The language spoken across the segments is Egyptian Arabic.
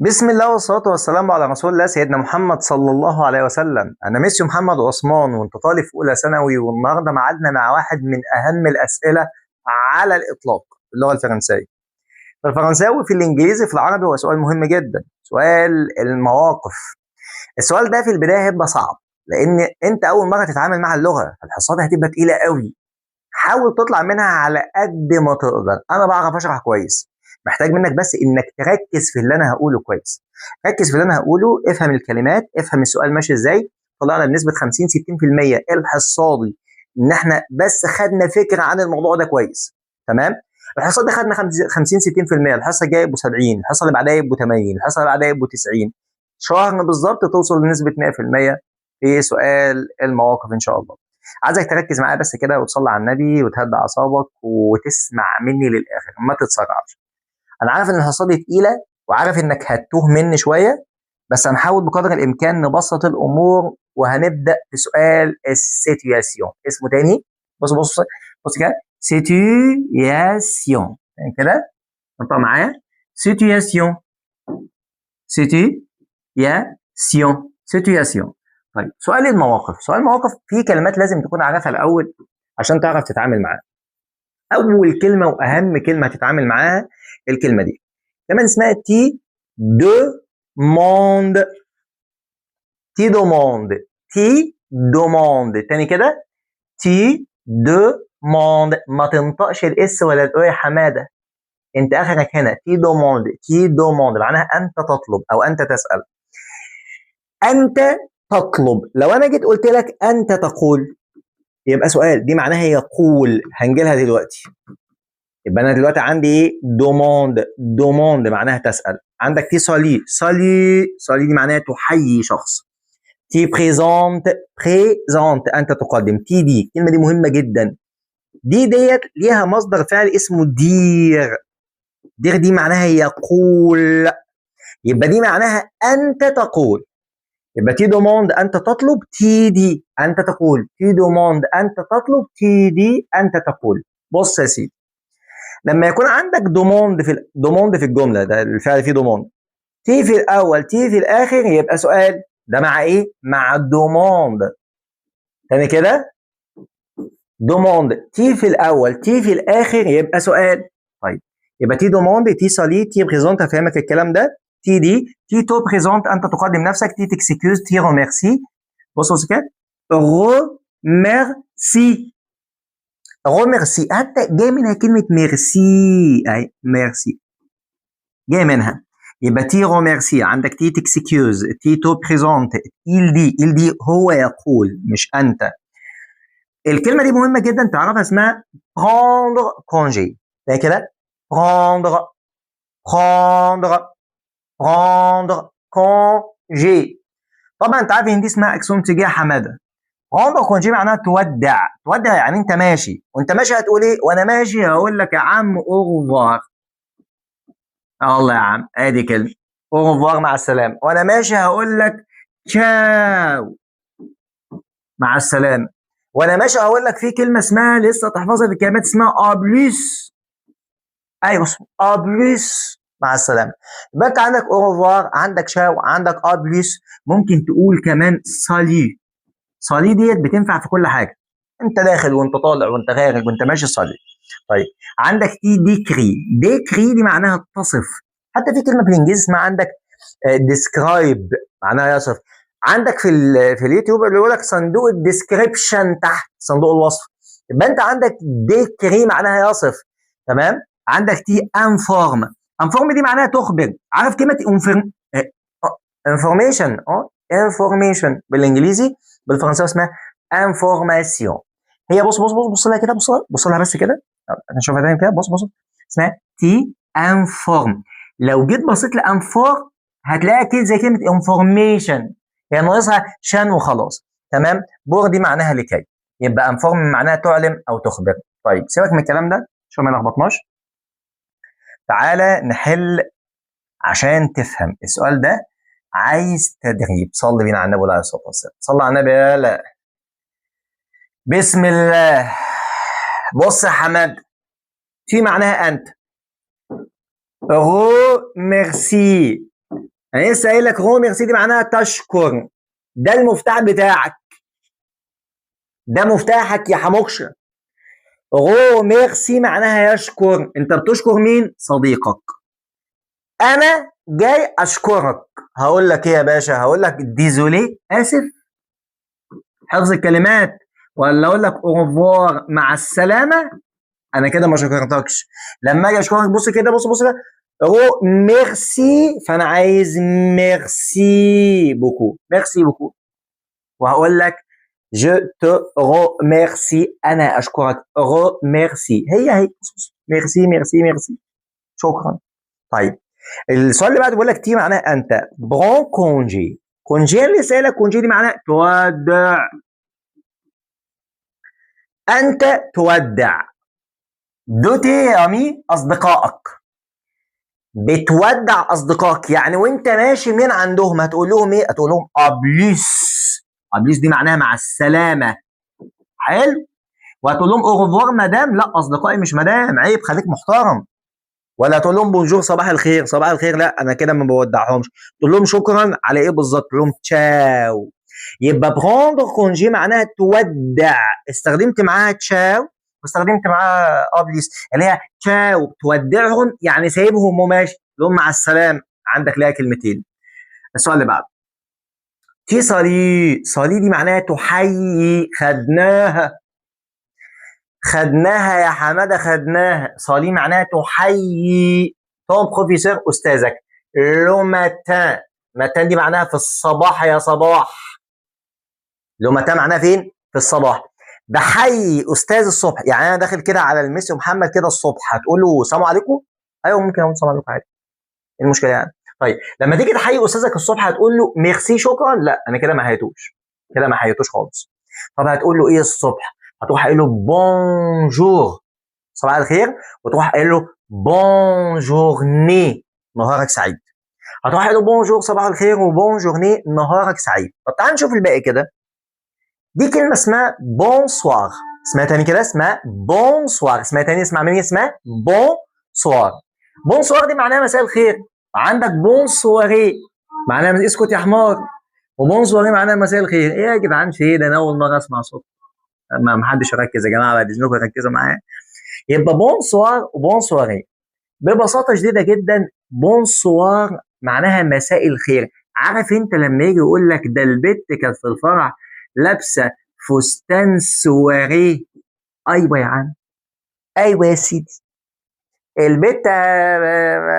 بسم الله والصلاة والسلام على رسول الله سيدنا محمد صلى الله عليه وسلم. أنا ميسيو محمد عثمان وأنت طالب في أولى ثانوي، والنهاردة ميعادنا مع واحد من أهم الأسئلة على الإطلاق في اللغة الفرنسية. الفرنساوي في الإنجليزي في العربي هو سؤال مهم جدا، سؤال المواقف. السؤال ده في البداية هيبقى صعب لأن أنت أول مرة تتعامل مع اللغة، فالحصة دي هتبقى تقيلة قوي. حاول تطلع منها على قد ما تقدر. أنا بعرف أشرح كويس، محتاج منك بس انك تركز في اللي انا هقوله كويس. ركز في اللي انا هقوله، افهم الكلمات، افهم السؤال ماشي ازاي. طلعنا بنسبة 50 60% الحصة دي ان احنا بس خدنا فكرة عن الموضوع ده كويس. تمام؟ الحصة دي خدنا 50 60%، الحصة الجاية يبقوا 70، الحصة اللي بعدها يبقوا 80، الحصة اللي بعدها يبقوا 90. شهر بالظبط توصل لنسبه 100% في سؤال المواقف ان شاء الله. عايزك تركز معايا بس كده وتصلي على النبي وتهدى اعصابك وتسمع مني للاخر، ما تتسرعش. انا عارف ان الحصة دي تقيلة وعارف انك هتوه مني شوية، بس هنحاول بقدر الامكان نبسط الامور. وهنبدا في سؤال ال situation. اسمه تاني، بص بص بص كده، situation يعني كده، انطق معايا situation situation situation. طيب سؤال المواقف، سؤال المواقف فيه كلمات لازم تكون عارفها الاول عشان تعرف تتعامل معاها. اول كلمة واهم كلمة هتتعامل معاها الكلمة دي، كمان اسمها tu demandes. tu demandes، tu demandes، تاني كده tu demandes. ما تنطقش ال s ولا ال e يا حمادة، انت اخرك هنا. tu demandes، tu demandes معناها انت تطلب او انت تسال. انت تطلب، لو انا جيت قلت لك انت تقول يبقى سؤال، دي معناها يقول، هنجيلها دلوقتي. يبقى انا دلوقتي عندي ايه؟ demandes، demandes معناها تسال. عندك tu salues، salues، salues دي معناها تحيي شخص. tu présentes، présentes انت تقدم. tu dis، الكلمة دي مهمة جدا، dis ديت ليها مصدر فعل اسمه dire. dire دي معناها يقول، يبقى دي معناها انت تقول. يبقى tu demandes انت تطلب، tu dis انت تقول، tu demandes انت تطلب، tu dis انت تقول. بص يا سيدي، لما يكون عندك demande في demande في الجملة، ده الفعل فيه demande، tu في الاول tu في الاخر، يبقى سؤال. ده مع ايه؟ مع demande. تاني كده، demande tu في الاول tu في الاخر يبقى سؤال. طيب يبقى tu demandes، tu salues، tu présentes، هفهمك الكلام ده. tu dis، tu te présentes انت تقدم نفسك، tu t'excuses، tu remercies. بص بص كده، remercie، remercie حتى جاي منها كلمة ميرسي، اهي ميرسي جاي منها. يبقى tu remercies، عندك tu t'excuses، tu te présentes، il dit. il dit هو يقول مش انت. الكلمة دي مهمة جدا تعرفها، اسمها prendre congé. ده كده prendre، prendre، prendre congé. طبعا انت عارف ان دي اسمها accent aigu يا حمادة. prendre congé معناها تودع. تودع يعني انت ماشي، وانت ماشي هتقول ايه؟ وانا ماشي هقول لك يا عم au revoir. الله يا عم، ادي كلمة au revoir مع السلامة. وانا ماشي هقول لك تشاو مع السلامة. وانا ماشي هقول لك في كلمة اسمها لسه تحفظها في الكلمات اسمها à plus. ايوه à plus مع السلامة. يبقى انت عندك au revoir، عندك شاو، عندك à plus. ممكن تقول كمان salut. salut ديت بتنفع في كل حاجة، انت داخل وانت طالع وانت خارج وانت ماشي salut. طيب عندك tu décris. décris دي معناها تصف. حتى في كلمة في الانجليزي اسمها عندك describe معناها يصف. عندك في اليوتيوب اللي يقول لك صندوق ال description تحت، صندوق الوصف. يبقى انت عندك décris معناها يصف. تمام؟ عندك tu informes. informes دي معناها تخبر. عارف كلمة information؟ information بالانجليزي، بالفرنساوي اسمها information. هي بص بص بص بص لها كده، بص بص لها بس كده، نشوفها تاني كده. بص بص، اسمها tu informes. لو جيت بصيت ل infor هتلاقيها كده زي كلمة information، هي ناقصها شان وخلاص. تمام؟ pour دي معناها لكي. يبقى informe معناها تعلم او تخبر. طيب سيبك من الكلام ده عشان ما نلخبطناش، تعالى نحل عشان تفهم السؤال ده. عايز تدريب. صلي بينا على النبي عليه الصلاة والسلام. صلي على النبي. يلا بسم الله. بص يا حماد، tu معناها انت، remercie. انا لسه قايل لك remercier دي معناها تشكر، ده المفتاح بتاعك، ده مفتاحك يا حموكشه. remercier معناها يشكر، انت بتشكر مين؟ صديقك. انا جاي اشكرك، هقول لك ايه يا باشا؟ هقول لك désolé اسف، حفظ الكلمات، ولا اقول لك au revoir مع السلامة؟ انا كده ما شكرتكش. لما اجي اشكرك بص كده، بص بص كده، remercier، فانا عايز merci beaucoup، merci beaucoup، وهقول لك je te remercie، انا اشكرك، remercie هي هي، merci merci merci، شكرا. طيب السؤال اللي بعده بيقول لك tu معناه انت، prends congé، congé اللي سالك congé دي معناها تودع، انت تودع. de tes amis اصدقائك، بتودع اصدقائك، يعني وانت ماشي من عندهم هتقول لهم ايه؟ هتقول لهم à plus. à plus دي معناها مع السلامة. حلو. وهتقول لهم au revoir madame؟ لا اصدقائي مش مدام، عيب، خليك محترم. ولا تقول لهم bonjour صباح الخير، صباح الخير لا انا كده ما بودعهمش. تقول لهم شكرا على ايه بالظبط؟ تقول لهم تشاو. يبقى prendre congé معناها تودع، استخدمت معاها تشاو واستخدمت معاها à plus اللي هي تشاو، تودعهم يعني سايبهم وماشي، لهم مع السلامة. عندك ليها كلمتين. السؤال اللي بعده tu salues، salues دي معناها تحيي، خدناها خدناها يا حمادة خدناها. salues معناها تحيي ton professeur استاذك. le matin، matin دي معناها في الصباح يا صباح. le matin معناها فين؟ في الصباح. بحيي استاذ الصبح، يعني انا داخل كده على الميسي محمد كده الصبح، هتقول له السلام عليكم؟ ايوه ممكن اقول السلام عليكم عادي، ايه المشكلة يعني؟ طيب لما تيجي تحيي استاذك الصبح هتقول له ميرسي شكرا؟ لا انا كده ما حييتوش، كده ما حييتوش خالص. طب هتقول له ايه الصبح؟ هتروح قايل له bonjour صباح الخير، وتروح قايل له bonne journée نهارك سعيد. هتروح قايل له bonjour صباح الخير و bonne journée نهارك سعيد. طب تعال نشوف الباقي كده. دي كلمة اسمها bonsoir، اسمها تاني كده، اسمها bonsoir، اسمها تاني، اسمع مني، اسمها bonsoir. bonsoir دي معناها مساء الخير. عندك bonne soirée معناها اسكت يا حمار، و bonne soirée معناها مساء الخير. ايه يا جدعان في ايه ده؟ انا اول مرة اسمع صوت، ما حدش يركز يا جماعة، بعد اذنكم ركزوا معايا. يبقى bonsoir و bonne soirée ببساطة شديدة جدا. bonsoir معناها مساء الخير. عارف انت لما يجي يقول لك ده البت كانت في الفرح لابسه فستان سواريه؟ ايوه يا عم، ايوه يا سيدي، البت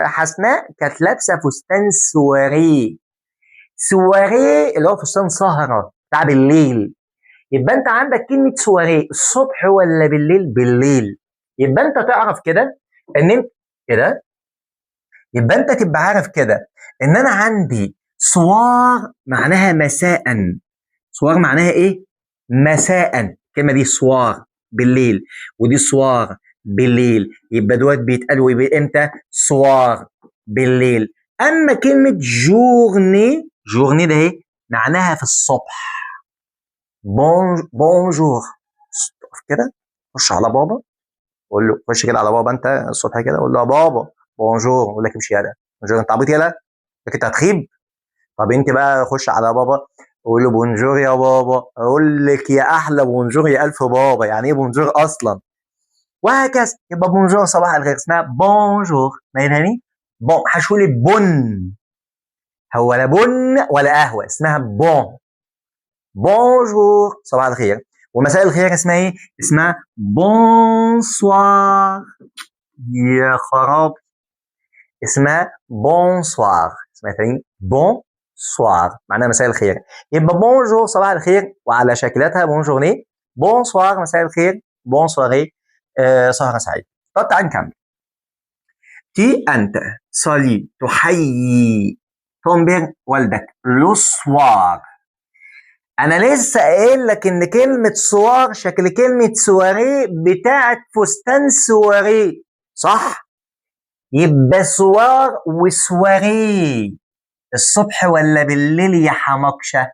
حسناء كانت لابسه فستان soirée. soirée اللي هو فستان سهره بتاع بالليل. يبقى انت عندك كلمة سواريه الصبح ولا بالليل؟ بالليل. يبقى انت تعرف كده ان انت كده، يبقى انت تبقى عارف كده ان انا عندي soir معناها مساء. soir معناها ايه؟ مساء. الكلمة دي soir بالليل، ودي soir بالليل، يبقى دوت بيتقالوا يبقى امتى؟ soir بالليل. اما كلمة journée، journée ده ايه؟ معناها في الصبح. bonjour، اقف كده، خش على بابا قول له، خش كده على بابا انت الصبح كده قول له يا بابا bonjour، يقول لك امشي يالا. bonjour انت عبيط يالا؟ لك انت هتخيب. طب انت بقى خش على بابا قول له bonjour يا بابا، اقول لك يا احلى bonjour يا الف بابا. يعني ايه bonjour اصلا؟ وهكذا. يبقى bonjour صباح الخير اسمها bonjour. ما ينهاني bon، هشولي بن، هو لا بن ولا قهوة، اسمها bon. bonjour صباح الخير، ومساء الخير اسمها ايه؟ اسمها bonsoir. يا خراب، اسمها bonsoir، اسمها تاني bonsoir معناها مساء الخير. يبقى bonjour صباح الخير وعلى شكلتها bonne journée، bonsoir مساء الخير، bonne soirée سهرة سعيدة. طب تعال نكمل. tu انت salues تحيي ton père والدك le soir. انا لسه قايل لك ان كلمة soir شكل كلمة سواريه بتاعت فستان سواريه، صح؟ يبقى soir و soirée الصبح ولا بالليل يا حمقشه؟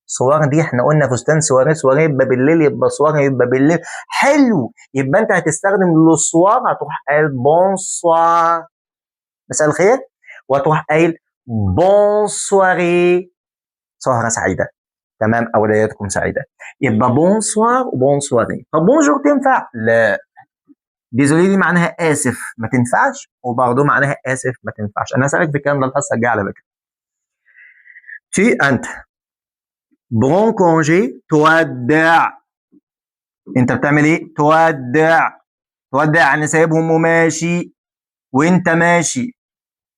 soir دي احنا قلنا فستان soirée، soirée يبقى بالليل، يبقى soir يبقى بالليل. حلو، يبقى انت هتستخدم le soir، هتروح قايل bonsoir مساء الخير، وهتروح قايل bonne soirée، سهره سعيدة، تمام، او ليلتكم سعيدة. يبقى bonsoir و bonne soirée. طب bonjour تنفع؟ لا. désolé دي معناها اسف، ما تنفعش، وبرضه معناها اسف ما تنفعش. انا هسالك في الكلام ده الحصة الجاية على فكرة. tu انت prends congé تودع، انت بتعمل ايه؟ تودع، تودع يعني سايبهم وماشي، وانت ماشي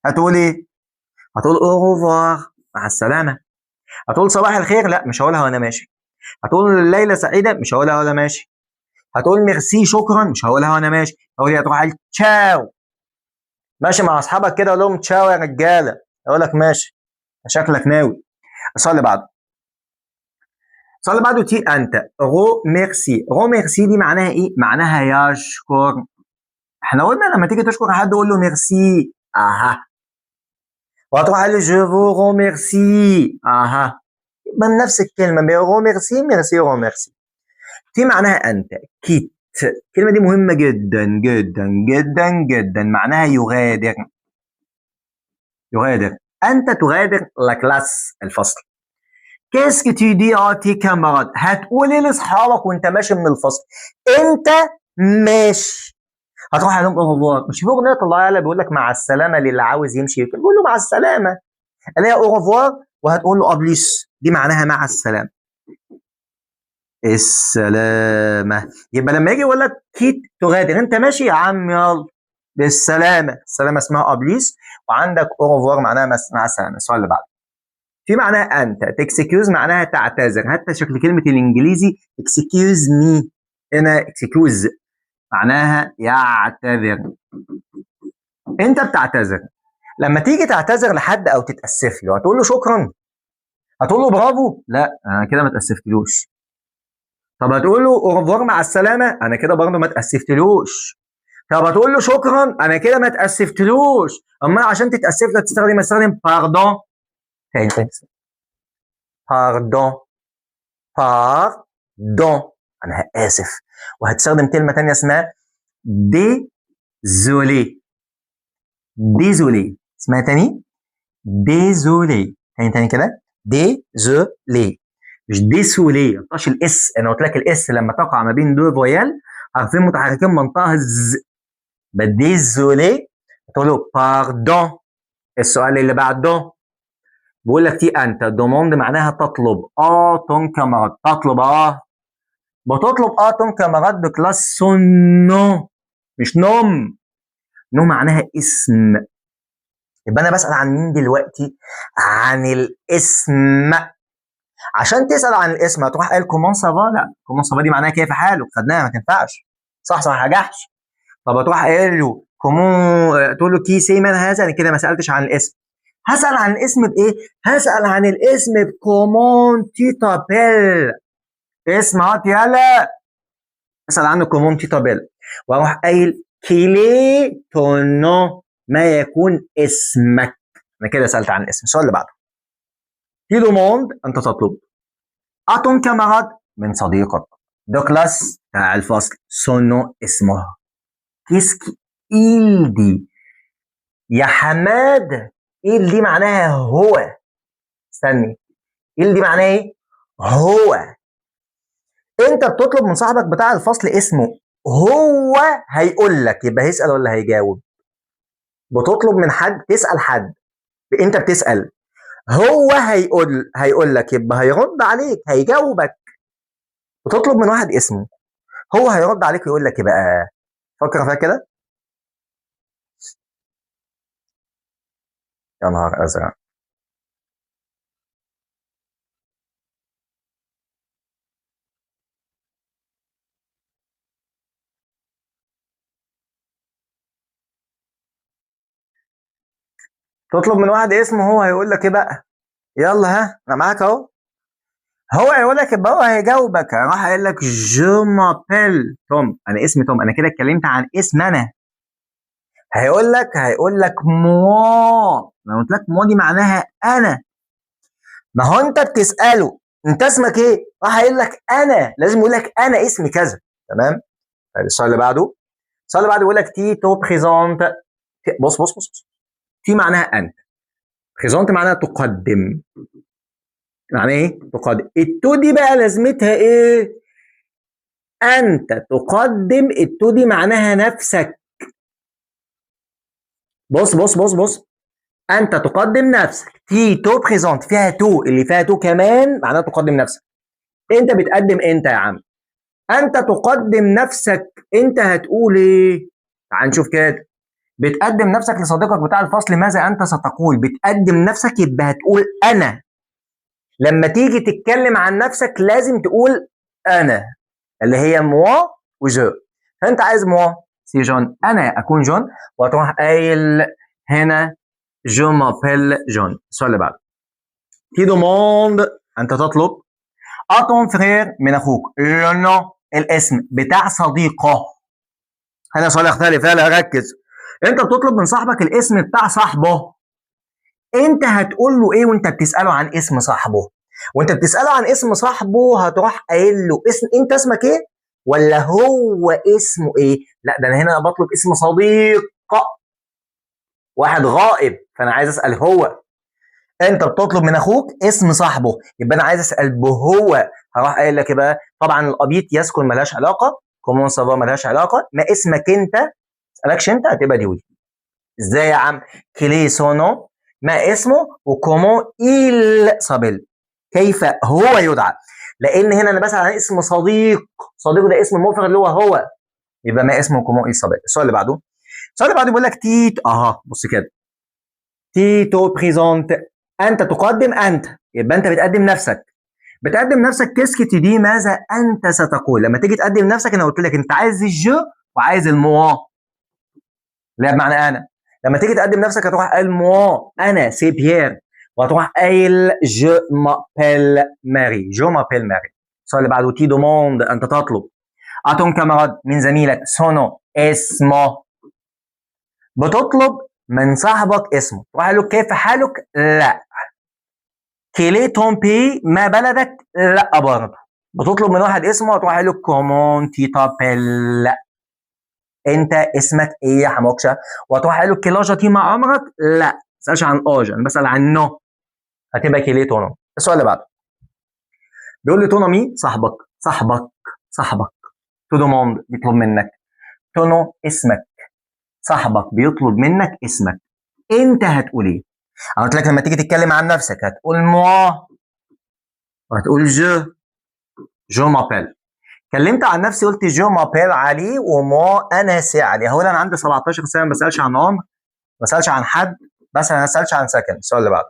هتقول ايه؟ هتقول au revoir، مع السلامة. هتقول صباح الخير؟ لا مش هقولها وانا ماشي. هتقول الليلة سعيدة؟ مش هقولها وانا ماشي. هتقول ميرسي شكرا؟ مش هقولها وانا ماشي. هقول ايه؟ هتروح قال تشاو، ماشي مع اصحابك كده اقول لهم تشاو يا رجاله، اقول لك ماشي، شكلك ناوي. السؤال اللي بعده، السؤال اللي بعده tu انت remercies. remercie دي معناها ايه؟ معناها يشكر. احنا قلنا لما تيجي تشكر حد قول له ميرسي، اها، وهتروح قال له je vous remercie، اها، يبقى نفس الكلمة remercie merci remercie. tu معناها انت، quittes الكلمة دي مهمة جدا جدا جدا جدا، معناها يغادر، يغادر. انت تغادر la classe الفصل. qu'est-ce que tu dis à tes camarades؟ هتقول ايه لاصحابك وانت ماشي من الفصل؟ انت ماشي هتروح عليهم au revoir. مش في اغنية طلعها لها بيقول لك مع السلامة للي عاوز يمشي، بيقول له مع السلامة، اللي هي au revoir، وهتقول له à plus، دي معناها مع السلامة. السلامة. يبقى لما يجي يقول لك quittes تغادر، انت ماشي يا عم يلا بالسلامة، السلامة اسمها à plus، وعندك au revoir معناها مع السلامة. السؤال اللي بعده في معناها انت، t'excuses معناها تعتذر، حتى شكل كلمة الانجليزي excuse me هنا excuse معناها يعتذر. انت بتعتذر، لما تيجي تعتذر لحد او تتاسف له هتقول له شكرا؟ هتقول له برافو؟ لا انا كده ما تاسفتلوش. طب هتقول له au revoir مع السلامة؟ انا كده برضه ما تاسفتلوش. طب هتقول له شكرا؟ انا كده ما تاسفتلوش. اما عشان تتاسف له تستخدم pardon. تاني تاني pardon، pardon انا اسف. وهتستخدم كلمة تانية اسمها désolé، désolé اسمها تاني désolé، تاني تاني كده désolé، مش désolé، ما تنطقش ال s. انا قلت لك ال s لما تقع ما بين deux voyelles حرفين متحركين منطقها ز، désolé تقول له pardon. السؤال اللي بعده بيقول لك tu انت demandes معناها تطلب، à ton camarade تطلب، بتطلب à ton camarade de classe son nom، مش nom، nom معناها اسم. يبقى انا بسال عن مين دلوقتي؟ عن الاسم. عشان تسال عن الاسم هتروح قايل comment ça va؟ لا، comment ça va دي معناها كيف حالك، خدناها ما تنفعش، صح صح يا جحش. طب هتروح قايل له comment، تقول له qui c'est من هذا؟ انا كده ما سالتش عن الاسم. هسال عن الاسم بايه؟ هسال عن الاسم ب comment tu t'appelles. اسم اهوت، يلا اسال عنه comment tu t'appelles، واروح قايل quel est ton nom، ما يكون اسمك. انا كده سالت عن الاسم. السؤال اللي بعده tu demandes انت تطلب à ton camarade من صديقك de classe بتاع الفصل son nom اسمه. qu'est-ce qu'il dit يا حماد؟ il دي معناها هو، استني، il دي معناها ايه؟ هو. انت بتطلب من صاحبك بتاع الفصل اسمه، هو هيقول لك، يبقى هيسأل ولا هيجاوب؟ بتطلب من حد، تسأل حد، انت بتسأل، هو هيقول لك، يبقى هيرد عليك، هيجاوبك. بتطلب من واحد اسمه، هو هيرد عليك ويقول لك. يبقى فكر فيها كده. يا نهار ازرق. تطلب من واحد اسمه، هو هيقول لك ايه بقى؟ يلا ها انا معاك اهو. هو هيقول لك، يبقى هو هيجاوبك، راح قايل لك je m'appelle توم، انا اسمي توم، انا كده اتكلمت عن اسم انا. هيقول لك moi، ما قلت لك moi دي معناها انا. ما هو انت بتساله انت اسمك ايه؟ راح قايل لك انا، لازم يقول لك انا اسمي كذا، تمام؟ طيب السؤال اللي بعده، السؤال اللي بعده بيقول لك tu te présentes. بص بص بص، tu معناها انت، présente معناها تقدم. معناها ايه؟ تقدم. ال te دي بقى لازمتها ايه؟ انت تقدم. ال te دي معناها نفسك. بص بص بص بص، انت تقدم نفسك. tu te présentes فيها te، اللي فيها te كمان معناها تقدم نفسك. انت بتقدم انت يا عم، انت تقدم نفسك. انت هتقول ايه؟ تعال نشوف كده. بتقدم نفسك لصديقك بتاع الفصل، ماذا انت ستقول؟ بتقدم نفسك يبقى هتقول انا. لما تيجي تتكلم عن نفسك لازم تقول انا، اللي هي moi و je. فانت عايز moi c'est جون، انا اكون جون، وهتروح قايل هنا je m'appelle جون. السؤال اللي بعده، tu demandes انت تطلب à ton frère من اخوك le nom الاسم بتاع صديقه. هنا سؤال يختلف، يلا ركز. انت بتطلب من صاحبك الاسم بتاع صاحبه، انت هتقول له ايه وانت بتساله عن اسم صاحبه؟ وانت بتساله عن اسم صاحبه هتروح قايل له اسم انت اسمك ايه ولا هو اسمه ايه؟ لا ده انا هنا بطلب اسم صديق واحد غائب، فانا عايز اسال هو. انت بتطلب من اخوك اسم صاحبه، يبقى انا عايز اسال بهو. هروح قايل لك ايه بقى؟ طبعا ال habite يسكن ملهاش علاقة، comment ça va ملهاش علاقة، ما اسمك انت ما اسالكش انت، هتبقى دي ودي. ازاي يا عم؟ quel est son nom ما اسمه، و comment il s'appelle كيف هو يدعى. لان هنا انا بسال عن اسم صديق، صديق ده اسم مفرد اللي هو هو، يبقى ما اسمه comment il s'appelle. السؤال اللي بعده، السؤال اللي بعده بيقول لك tu te بص كده، tu te présentes انت تقدم انت، يبقى انت بتقدم نفسك. بتقدم نفسك qu'est-ce que tu dis ماذا انت ستقول؟ لما تيجي تقدم نفسك انا قلت لك انت عايز ال je وعايز ال moi اللي بمعنى انا. لما تيجي تقدم نفسك هتروح قايل moi انا c'est بيير، وهتروح قايل je m'appelle ماري، je m'appelle ماري. السؤال اللي بعده، tu demandes انت تطلب à ton camarade من زميلك son nom اسمه. بتطلب من صاحبك اسمه، تروح له كيف حالك؟ لا. quel est ton pays ما بلدك؟ لا برضه. بتطلب من واحد اسمه هتروح له comment tu t'appelles انت اسمك ايه يا حموكشه؟ وهتروح قايل له quel âge as-tu ما عمرك؟ لا، ما تسالش عن âge، انا بسال عن nom، هتبقى quel est ton nom. السؤال اللي بعده بيقول لي ton ami صاحبك، صاحبك صاحبك te demande بيطلب منك ton nom اسمك، صاحبك بيطلب منك اسمك، انت هتقول ايه؟ انا قلت لك لما تيجي تتكلم عن نفسك هتقول moi وهتقول je، je m'appelle. كلمت عن نفسي قلت je m'appelle علي و moi انا c'est علي. هقول انا عندي 17 سنة، ما بسالش عن عمر، ما بسالش عن حد، بس ما بسالش عن سكن. السؤال اللي بعده،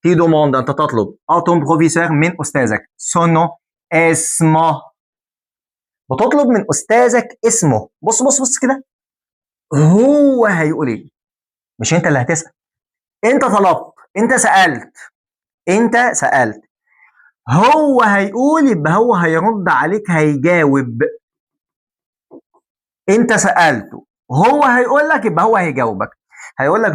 tu demandes انت تطلب à ton professeur من استاذك son nom اسمه. بتطلب من استاذك اسمه. بص بص بص كده، هو هيقول ايه؟ مش انت اللي هتسال، انت طلبت، انت سالت، انت سالت، هو هيقول، يبقى هو هيرد عليك، هيجاوب. انت سالته هو هيقول لك، يبقى هو هيجاوبك. هيقول لك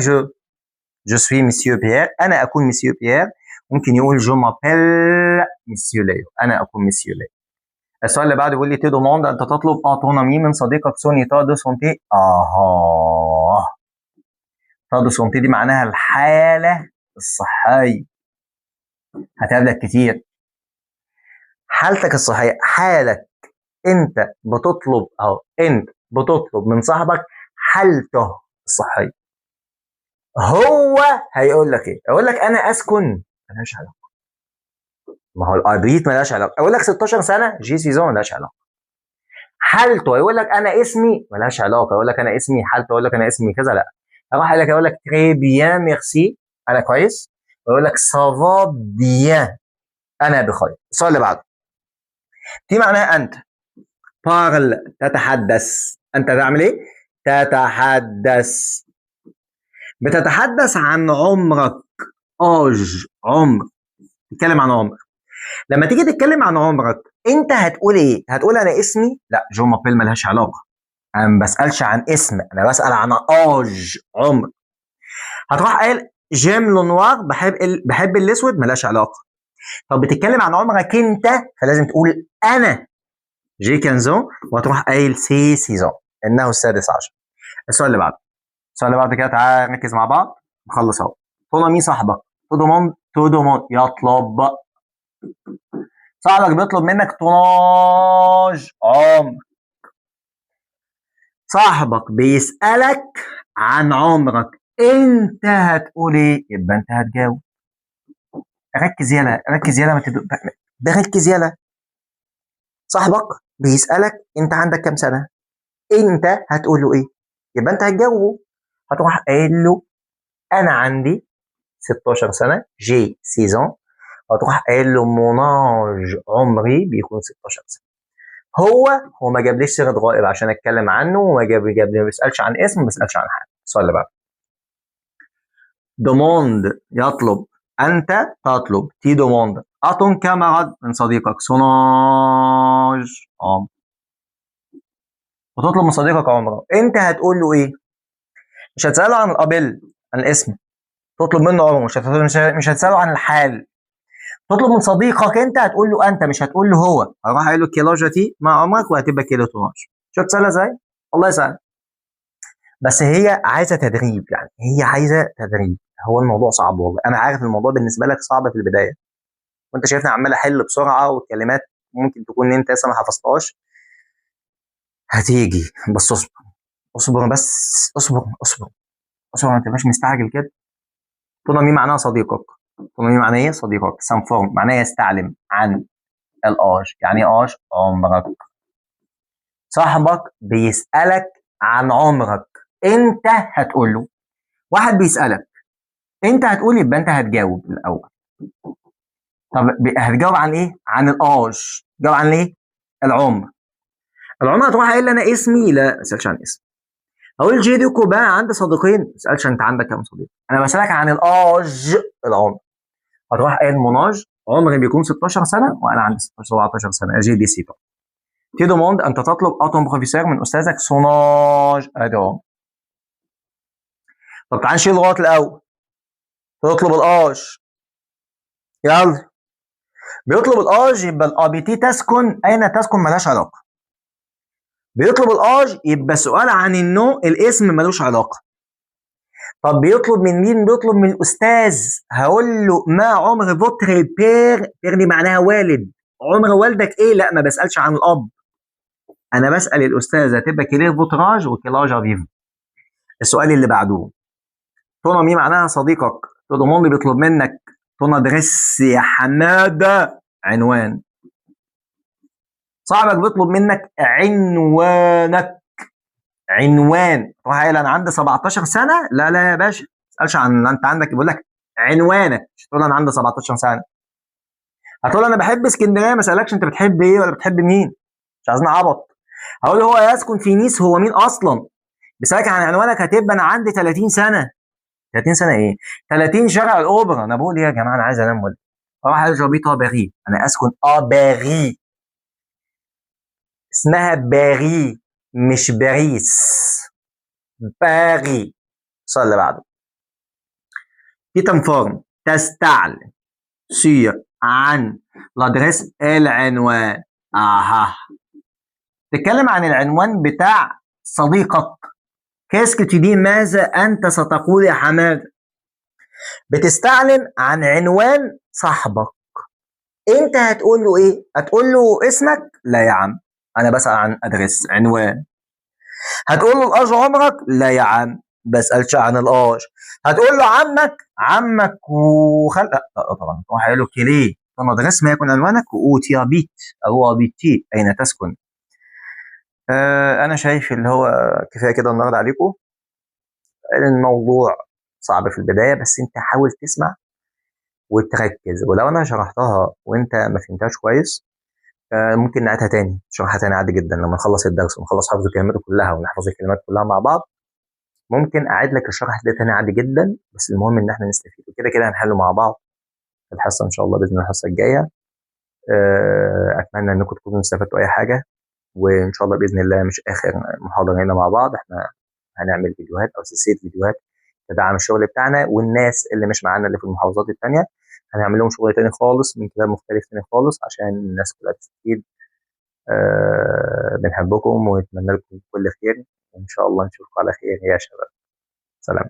je suis monsieur بيير، انا اكون مسيو بيير. ممكن يقول je m'appelle monsieur ليو، انا اكون مسيو ليو. السؤال اللي بعده بيقول لي tu demandes انت تطلب à ton ami من صديقك son état de santé. État de santé دي معناها الحالة الصحية، هتقابلك كتير. حالتك الصحية، حالك انت بتطلب اهو، انت بتطلب من صاحبك حالته الصحية، هو هيقول لك ايه؟ يقول لك انا اسكن، ملهاش علاقة، ما هو ال habite ملهاش علاقة. اقول لك 16 سنة j'ai seize ans ملهاش علاقة. حالته يقول لك انا اسمي، ملهاش علاقة، يقول لك انا اسمي حالته، يقول لك انا اسمي كذا، لا. اروح لك اقول لك très bien merci انا كويس، ويقول لك ça va bien انا بخير. السؤال اللي بعده، tu معناها انت، parles تتحدث، انت تعمل ايه؟ تتحدث. بتتحدث عن عمرك، âge عمر، تتكلم عن عمر. لما تيجي تتكلم عن عمرك انت هتقول ايه؟ هتقول انا اسمي؟ لا، je m'appelle ملهاش علاقة، انا ما بسالش عن اسم، انا بسال عن âge عمر. هتروح قايل j'aime le noir بحب الاسود، ملهاش علاقة. طب بتتكلم عن عمرك انت، فلازم تقول انا j'ai 15 ans، وهتروح قايل c'est seize ans انه السادس عشر. السؤال اللي بعده، السؤال اللي بعد كده تعالى نركز مع بعض، نخلص اهو. ton ami صاحبك، te demande، te demande يطلب، صاحبك بيطلب منك ton âge عمر، صاحبك بيسألك عن عمرك، انت هتقول ايه؟ يبقى انت هتجاوب. ركز يلا، ركز يلا، ما تدق، ركز يلا. صاحبك بيسألك انت عندك كام سنة، انت هتقول له ايه؟ يبقى انت هتجاوبه، هتروح قايل له انا عندي 16 سنة، j'ai 16 ans. هتروح قايل له mon âge عمري بيكون 16 سنة. هو ما جابليش صيغة غائب عشان اتكلم عنه، وما جاب ما بيسألش عن اسم، ما بيسألش عن حاجة. السؤال اللي بعده demande يطلب، انت تطلب، tu demandes à ton camarade من صديقك son âge عمر، وتطلب من صديقك عمره، انت هتقول له ايه؟ مش هتسأله عن ال appelle عن الاسم، تطلب منه عمره، مش هتسأله عن الحال، تطلب من صديقك انت هتقول له انت، مش هتقول له هو. هروح قايل له quel âge as-tu ما عمرك، وهتبقى quel est ton âge. شفت سهلة ازاي؟ والله سهل، بس هي عايزه تدريب، يعني هي عايزه تدريب. هو الموضوع صعب والله، انا عارف الموضوع بالنسبة لك صعب في البداية، وانت شايفني عمال احل بسرعة والكلمات ممكن تكون انت لسه ما حفظتهاش، هتيجي بس اصبر، اصبر بس، اصبر اصبر اصبر، ما تبقاش مستعجل كده. ton ami معناها صديقك، ton ami معناه ايه؟ صديقك. s'informe معناه يستعلم عن ال âge، يعني ايه âge؟ عمرك. صاحبك بيسألك عن عمرك، انت هتقول له. واحد بيسألك انت هتقول، يبقى انت هتجاوب الاول. طب هتجاوب عن ايه؟ عن ال âge. تجاوب عن ايه؟ العمر. العمر هتروح قايل انا اسمي، لا ما اسالش عن اسم. هقول j'ai deux copains عندي صديقين، ما اسالش انت عندك كام صديق، انا بسالك عن ال âge العمر. هتروح قايل mon âge عمري بيكون 16 سنة وانا عندي 16 17 سنة، j'ai 17. tu demandes انت تطلب à ton professeur من استاذك son âge، ادي عمر. طب تعال نشيل الغلط الاول. تطلب ال âge، يلا بيطلب ال âge يبقى ال habiter تسكن، اين تسكن ملهاش علاقة. بيطلب ال âge يبقى سؤال عن ال nom الاسم ملوش علاقة. طب بيطلب من مين؟ بيطلب من الاستاذ. هقول له ما عمر votre père، père دي معناها والد، عمر والدك ايه؟ لا ما بسالش عن الاب، انا بسال الاستاذ. هتبقى quel est votre âge و quel âge avez-vous. السؤال اللي بعده ton ami معناها صديقك، te demande بيطلب منك ton adresse يا حمادة عنوان. صاحبك بيطلب منك عنوانك، عنوان. تروح قايل انا عندي 17 سنة، لا لا يا باشا ما تسالش عن انت عندك، بيقول لك عنوانك، مش تقول انا عندي 17 سنة. هتقول انا بحب اسكندرية، ما اسالكش انت بتحب ايه ولا بتحب مين، مش عايزين عبط. هقول هو يسكن في نيس، هو مين اصلا؟ بيسالك عن عنوانك، هتبقى انا عندي 30 سنة. 30 سنة ايه؟ 30 شارع الاوبرا. انا بقول ايه يا جماعة، انا عايز انام ولا اروح j'habite à Paris، انا اسكن à Paris، اسمها باري مش باريس، باري. السؤال اللي بعده tu t'informes تستعلم sur عن l'adresse العنوان. اها تتكلم عن العنوان بتاع صديقك. qu'est-ce que tu dis ماذا انت ستقول يا حماد؟ بتستعلم عن عنوان صاحبك، انت هتقول له ايه؟ هتقول له اسمك؟ لا يا عم انا بسأل عن adresse عنوان. هتقول له ال âge عمرك؟ لا يا عم بسألش عن ال âge. هتقول له عمك؟ عمك وخل لا, لا طبعا. تروح قايل له quelle est ton adresse ما يكون عنوانك، où tu habites او habites اين تسكن. انا شايف اللي هو كفاية كده النهارده عليكم. الموضوع صعب في البداية، بس انت حاول تسمع وتركز، ولو انا شرحتها وانت ما فهمتهاش كويس ممكن نعيدها تاني، نشرحها تاني عادي جدا. لما نخلص الدرس ونخلص حفظ الكلمات كلها ونحفظ الكلمات كلها مع بعض، ممكن اعيد لك الشرح ده تاني عادي جدا. بس المهم ان احنا نستفيد، وكده كده هنحله مع بعض في الحصة ان شاء الله باذن الله الحصة الجاية. اتمنى انكم تكونوا استفدتوا اي حاجة، وان شاء الله باذن الله مش اخر محاضرة هنا مع بعض. احنا هنعمل فيديوهات او سلسلة فيديوهات تدعم الشغل بتاعنا، والناس اللي مش معانا اللي في المحافظات التانية هنعمل لهم شغل تاني خالص من كتاب مختلف تاني خالص عشان الناس كلها تستفيد. بنحبكم ونتمنى لكم كل خير، وان شاء الله نشوفكم على خير يا شباب. سلام.